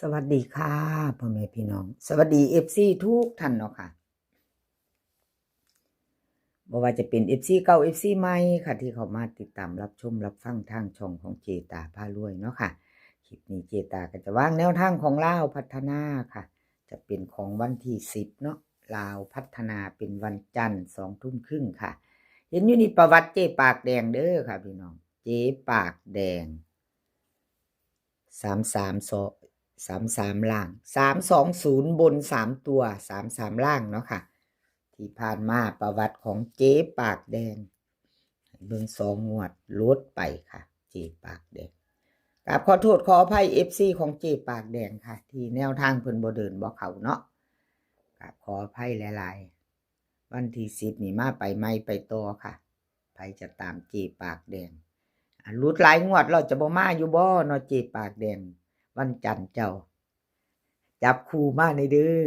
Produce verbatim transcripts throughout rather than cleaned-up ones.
สวัสดีค่ะ พ่อแม่พี่น้อง สวัสดี เอฟซี ทุกท่านเนาะค่ะ บ่ว่าจะเป็น เอฟซี เก่า เอฟซี ใหม่ค่ะ ที่เข้ามาติดตามรับชมรับฟังทางช่องของเจตาพารวยเนาะค่ะ คลิปนี้เจตาก็จะวางแนวทางของลาวพัฒนาค่ะ จะเป็นของวันที่สิบเนาะ ลาวพัฒนาเป็นวันจันทร์ สองทุ่มครึ่งค่ะ เห็นอยู่นี่ประวัติเจ๊ปากแดงเด้อค่ะพี่น้อง เจ๊ปากแดง สามสามสอง สามสาม ล่าง สามสองศูนย์ บน สาม ตัว สามสาม ล่างเนาะค่ะ ที่ผ่านมาประวัติของเจ๊ปากแดง ให้เบิ่งสองงวดหลุดไปค่ะ เจ๊ปากแดง กราบขอโทษขออภัย เอฟซี ของเจ๊ปากแดงค่ะ ที่แนวทางเพิ่นบ่เดินบ่เข้าเนาะ กราบขออภัยหลายๆ วันที่สิบนี่มาไปใหม่ไปต่อค่ะ ไผจะตามเจ๊ปากแดง อ่ะ หลุดหลายงวดแล้วจะบ่มาอยู่บ่เนาะ เจ๊ปากแดง วันจันทร์เจ้า จับคู่มาแหน่เด้อ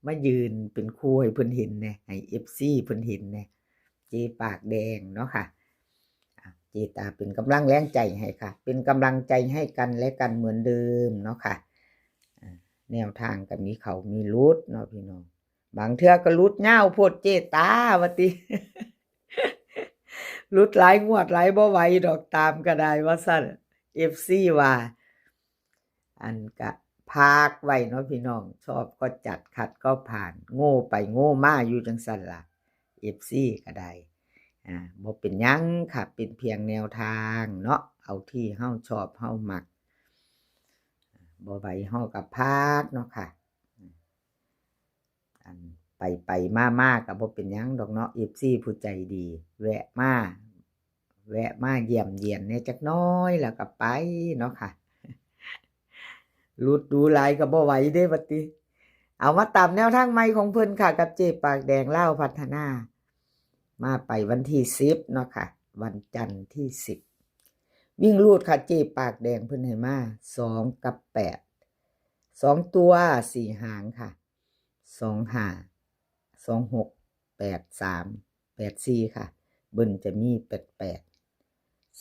มายืนเป็นคู่ให้เพิ่นเห็นแหน่ ให้ เอฟซี เพิ่นเห็นแหน่ เจ๊ปากแดงเนาะค่ะ อ่ะ เจตาเป็นกำลังแรงใจให้ค่ะ เป็นกำลังใจให้กันและกันเหมือนเดิมเนาะค่ะ อ่ะ แนวทางก็มีเข้ามีหลุดเนาะพี่น้อง บางเทื่อก็หลุดยาวโพดเจตาว่าติ หลุดหลายงวดหลายบ่ไหวดอก ตามก็ได้ว่าซั่น เอฟซี ว่า อันกะพักไว้เนาะพี่น้อง ชอบก็จัด ขัดก็ผ่าน โง่ไปโง่มาอยู่จังซั่นล่ะ เอฟซี ก็ได้ อ่า บ่เป็นหยังค่ะ เป็นเพียงแนวทางเนาะ เอาที่เฮาชอบเฮามัก บ่ไหวเฮาก็พักเนาะค่ะ อันไปไปมามาก็บ่เป็นหยังดอกเนาะ เอฟซี ผู้ใจดี แวะมา แวะมาเยี่ยมเยียนแหน่จักหน่อยแล้วก็ไปเนาะค่ะ หลุดดูหลายก็บ่ไหวเด้บัดนี้ เอามาตามแนวทางใหม่ของเพิ่นค่ะ กับเจ๊ปากแดงลาวพัฒนา มาไปวันที่สิบเนาะค่ะ วันจันทร์ที่สิบ วิ่งรูดค่ะ เจ๊ปากแดงเพิ่นให้มา สอง กับ แปด สอง ตัว สี่ หางค่ะ สอง ห้า สอง หก แปด สาม แปด สี่ ค่ะ เบิ้ลจะมี แปด แปด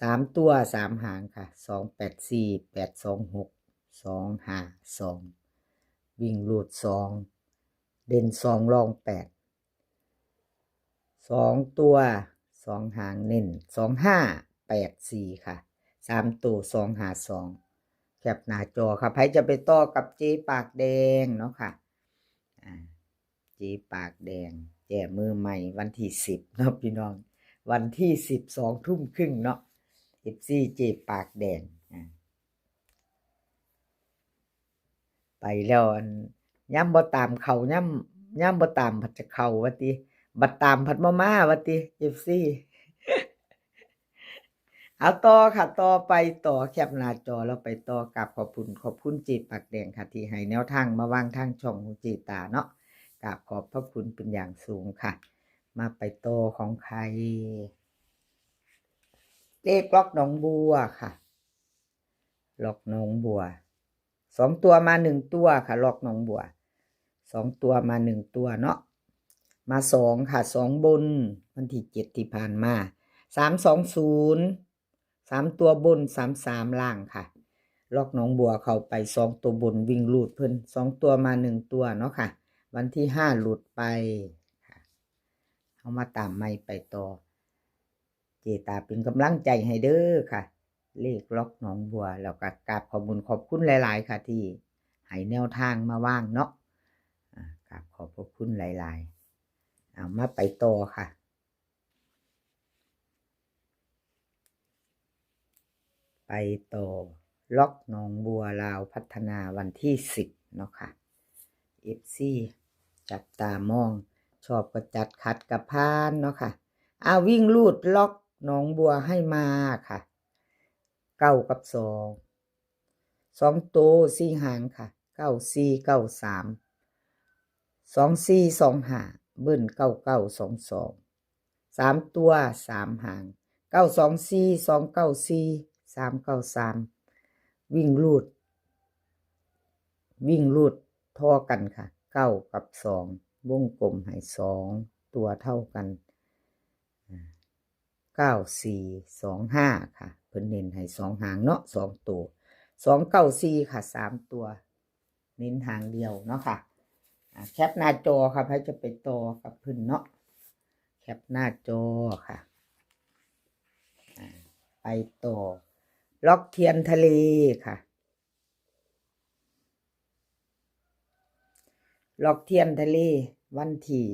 สาม ตัว สาม หางค่ะ สอง แปด สี่ แปด สอง หก สอง ห้า สอง วิ่งรูด สอง เด่น สอง รอง แปด สอง ตัว สอง หาง เน้น สอง ห้า แปด สี่ ค่ะ สาม ตัว สอง ห้า สอง แคปหน้าจอค่ะ ไผจะไปต่อกับเจ๊ปากแดงเนาะค่ะ อ่า เจ๊ปากแดง แก้มือใหม่วันที่สิบเนาะพี่น้อง วันที่สิบ สองทุ่มครึ่งเนาะ เอฟซี เจ๊ปากแดง อ่า ไปแล้ว อัน ยามบ่ตามเข้า ยาม ยามบ่ตามผัดจะเข้าว่าติ บัดตามผัดบ่มาว่าติ เอฟซี เอาต่อค่ะ ต่อไปต่อ แคปหน้าจอแล้วไปต่อ กราบขอบคุณ ขอบคุณเจ๊ปากแดงค่ะ ที่ให้แนวทางมาวางทางช่องของเจ๊ตาเนาะ กราบขอบพระคุณเป็นอย่างสูงค่ะ มาไปต่อของใคร เลขล็อกหนองบัวค่ะ ล็อกหนองบัว สอง ตัวมา หนึ่ง ตัวค่ะ ล็อกหนองบัว สอง ตัวมา หนึ่ง ตัวเนาะ มา สอง ค่ะ สอง บน วันที่เจ็ดที่ผ่านมา สาม สอง ศูนย์ สาม ตัวบน สาม สาม ล่างค่ะ ล็อกหนองบัวเข้าไป สอง ตัวบนวิ่งรูดเพิ่น สอง ตัวมา หนึ่ง ตัวเนาะค่ะ วันที่ห้า หลุดไปค่ะ เอามาตามใหม่ไปต่อ เจตาเป็นกำลังใจให้เด้อค่ะ เลขล็อกหนองบัว แล้วก็กราบขอบคุณขอบคุณหลายๆค่ะ ที่ให้แนวทางมาวางเนาะ อ่ากราบขอบพระคุณหลายๆ เอามาไปต่อค่ะ ไปต่อ ล็อกหนองบัวลาวพัฒนาวันที่สิบเนาะค่ะ เอฟซี จับตามอง ชอบก็จัด ขัดก็ผ่านเนาะค่ะ อ่า วิ่งรูดล็อกหนองบัวให้มาค่ะ เก้า กับ สอง สอง ตัว สี่ หางค่ะ เก้า สี่ เก้า สาม สอง สี่ สอง ห้า เบิ้ล เก้า เก้า สอง สอง สาม ตัว สาม หาง เก้า สอง สี่ สอง เก้า สี่ สาม เก้า สาม วิ่งรูด วิ่งรูดท่อกันค่ะ เก้า กับ สอง วงกลมให้ สอง ตัวเท่ากัน อ่า เก้า สี่ สอง ห้า ค่ะ เพิ่นเน้นให้ สอง หางเนาะ สอง ตัว สอง เก้า สี่ ค่ะ สาม ตัว เน้นหางเดียวเนาะค่ะ อ่า แคปหน้าจอค่ะ ไผจะไปต่อกับเพิ่นเนาะ แคปหน้าจอค่ะ อ่า ไปต่อ ล็อกเทียนทะเลค่ะ ล็อกเทียนทะเล วันที่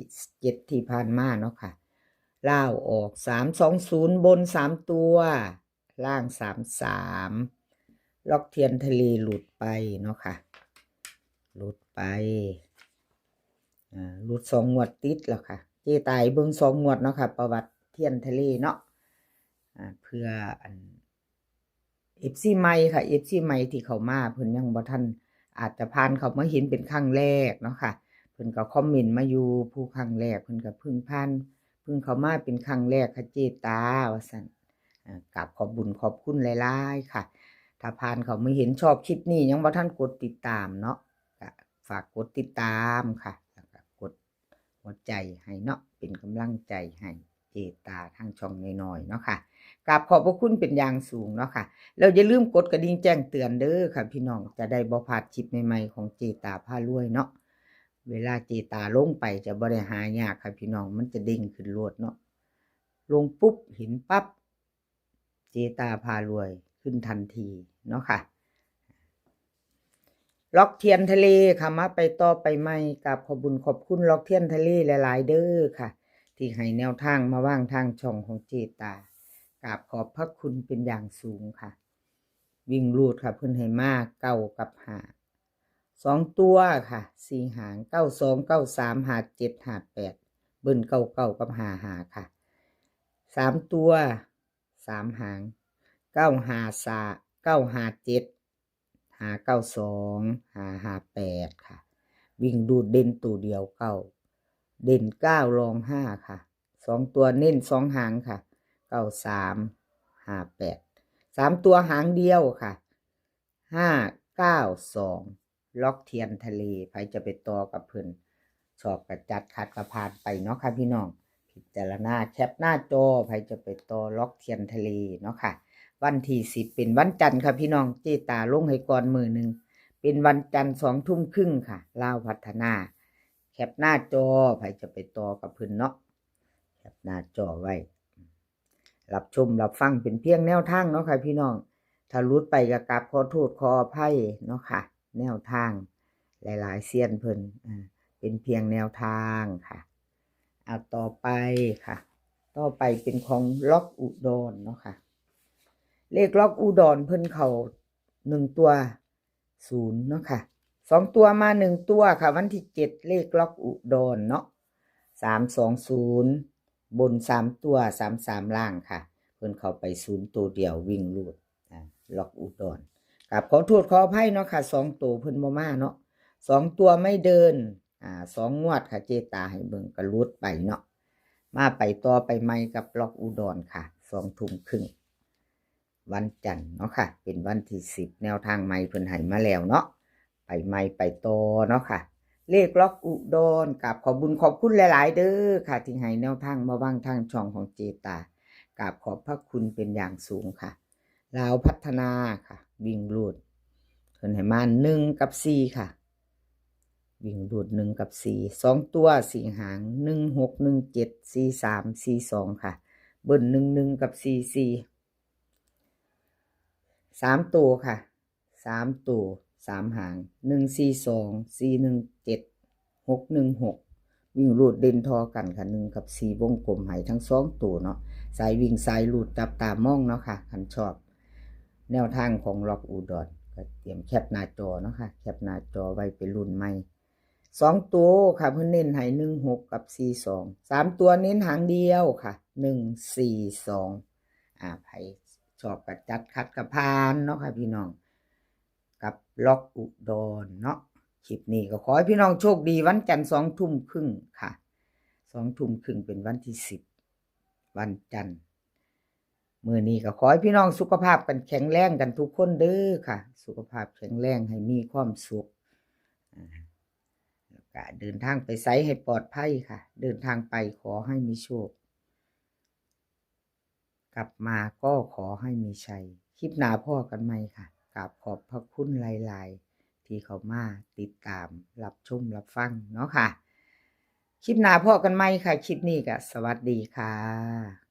เจ็ดที่ผ่านมาเนาะค่ะ ลาวออกสามสองศูนย์ บนสามตัว ล่างสามสาม ล็อกเทียนทะเลหลุดไปเนาะค่ะ หลุดไป อ่า หลุดสองงวดติดแล้วค่ะ เจ๊ตาเบิ่งสองงวดเนาะค่ะ ประวัติเทียนทะเลเนาะ อ่า เพื่ออัน เอฟซี ใหม่ค่ะ เอฟซี ใหม่ที่เข้ามา เพิ่นยังบ่ทัน อาจจะผ่านเข้ามาเห็นเป็นครั้งแรกเนาะค่ะ เพิ่นก็คอมเมนต์มาอยู่ ผู้ครั้งแรก เพิ่นก็เพิ่งผ่าน เพิ่งเข้ามาเป็นครั้งแรกค่ะ เจ๊ตา ว่าซั่น อ่า กราบขอบบุญขอบคุณหลายๆค่ะ ถ้าผ่านเข้ามาเห็น ชอบคลิปนี้ ยังบ่ทันกดติดตามเนาะ ก็ฝากกดติดตามค่ะ แล้วก็กดหัวใจให้เนาะ เป็นกำลังใจให้เจ๊ตาทางช่องน้อยๆเนาะค่ะ กราบขอบพระคุณเป็นอย่างสูงเนาะค่ะ แล้วอย่าลืมกดกระดิ่งแจ้งเตือนเด้อค่ะพี่น้อง จะได้บ่พลาดคลิปใหม่ๆของเจ๊ตาพารวยเนาะ เวลาเจ๊ตาลงไปจะบ่ได้หายากค่ะพี่น้อง มันจะเด้งขึ้นโลดเนาะ ลงปุ๊บเห็นปั๊บ เจ๊ตาพารวยขึ้นทันทีเนาะค่ะ ล็อกเทียนทะเลค่ะ มาไปต่อไปใหม่ กราบขอบบุญขอบคุณล็อกเทียนทะเลหลายๆเด้อค่ะ ที่ให้แนวทางมาวางทางช่องของเจ๊ตา กราบขอบพระคุณเป็นอย่างสูงค่ะ วิ่งรูดค่ะ เพิ่นให้มาเก้ากับห้า สองตัวค่ะ สี่หาง เก้าสอง เก้าสาม ห้าเจ็ด ห้าแปด เบิ้ล เก้าเก้า กับ ห้าห้า ค่ะ สามตัว สามหาง เก้าห้าสาม เก้าห้าเจ็ด ห้าเก้าสอง ห้าห้าแปด ค่ะ วิ่งรูดเด่นตัวเดียว เก้า เด่น เก้า รอง ห้า ค่ะ สองตัวเน้นสองหางค่ะ เก้าสาม ห้าแปด สามตัวหางเดียวค่ะ ห้าเก้าสอง ล็อกเทียนทะเล ไผจะไปต่อกับเพิ่น ชอบกะจัด ขัดกะผ่านไปเนาะค่ะพี่น้อง พิจารณาแคปหน้าจอ ไผจะไปต่อล็อกเทียนทะเลเนาะค่ะ วันที่สิบเป็นวันจันทร์ค่ะพี่น้อง เจ๊ตาลงให้ก่อนมื้อหนึ่ง เป็นวันจันทร์สองทุ่มครึ่งค่ะ ลาวพัฒนา แคปหน้าจอ ไผจะไปต่อกับเพิ่นเนาะ แคปหน้าจอไว้ รับชมรับฟังเป็นเพียงแนวทางเนาะค่ะพี่น้อง ถ้าหลุดไปก็กราบขอโทษขออภัยเนาะค่ะ แนวทาง หลายๆเซียนเพิ่น อ่า เป็นเพียงแนวทางค่ะ เอาต่อไปค่ะ ต่อไปเป็นของล็อกอุดรเนาะค่ะ เลขล็อกอุดรเพิ่นเข้าหนึ่งตัว ศูนย์เนาะค่ะ สองตัวมาหนึ่งตัวค่ะ วันที่เจ็ดเลขล็อกอุดรเนาะ สามสองศูนย์ บนสามตัว สามสาม ล่างค่ะ เพิ่นเข้าไปศูนย์ตัวเดียววิ่งรูด อ่า ล็อกอุดร กราบขอโทษขออภัยเนาะค่ะ สองตัวเพิ่นบ่มาเนาะ สองตัวไม่เดิน อ่า สองงวดค่ะ เจ๊ตาให้เบิ่งก็หลุดไปเนาะ มาไปต่อไปใหม่กับล็อกอุดรค่ะ สองทุ่มครึ่ง วันจันทร์เนาะค่ะ เป็นวันที่สิบ แนวทางใหม่เพิ่นให้มาแล้วเนาะ ไปใหม่ไปต่อเนาะค่ะ เลขล็อกอุดร กราบขอบบุญขอบคุณหลายๆเด้อค่ะ ที่ให้แนวทางมาวางทางช่องของเจ๊ตา กราบขอบพระคุณเป็นอย่างสูงค่ะ ลาวพัฒนาค่ะ วิ่งรูด เพิ่นให้มาหนึ่งกับสี่ค่ะ วิ่งรูดหนึ่งกับสี่ สองตัวสี่หาง หนึ่งหก หนึ่งเจ็ด สี่สาม สี่สอง ค่ะ เบิ้ล หนึ่งหนึ่ง กับ สี่สี่ สามตัวค่ะ สามตัว สามหาง หนึ่งสี่สอง สี่หนึ่งเจ็ด หกหนึ่งหก วิ่งรูดเด่นทอกันค่ะ หนึ่งกับสี่ วงกลมให้ทั้งสองตัวเนาะ สายวิ่งสายรูดจับตามองเนาะค่ะ คันชอบ แนวทางของล็อกอุดร ก็เตรียมแคปหน้าจอเนาะค่ะ แคปหน้าจอไว้ไปลุ้นใหม่ สองตัวค่ะ เพิ่นเน้นให้ หนึ่งหก กับ สี่สอง สามตัวเน้นหางเดียวค่ะ หนึ่งสี่สอง อ่า ไผชอบก็จัด ขัดก็ผ่านเนาะค่ะพี่น้อง กับล็อกอุดรเนาะ คลิปนี้ก็ขอให้พี่น้องโชคดี วันจันทร์สองทุ่มครึ่งค่ะ สองทุ่มครึ่งเป็นวันที่สิบ วันจันทร์ มื้อนี้ก็ขอให้พี่น้องสุขภาพกันแข็งแรงกันทุกคนเด้อค่ะ สุขภาพแข็งแรงให้มีความสุข อ่า แล้วก็เดินทางไปไสให้ปลอดภัยค่ะ เดินทางไปขอให้มีโชค กลับมาก็ขอให้มีชัย คลิปหน้าพ้อกันใหม่ค่ะ กราบขอบพระคุณหลายๆ ที่เข้ามาติดตามรับชมรับฟังเนาะค่ะ คลิปหน้าพ้อกันใหม่ค่ะ คลิปนี้ก็สวัสดีค่ะ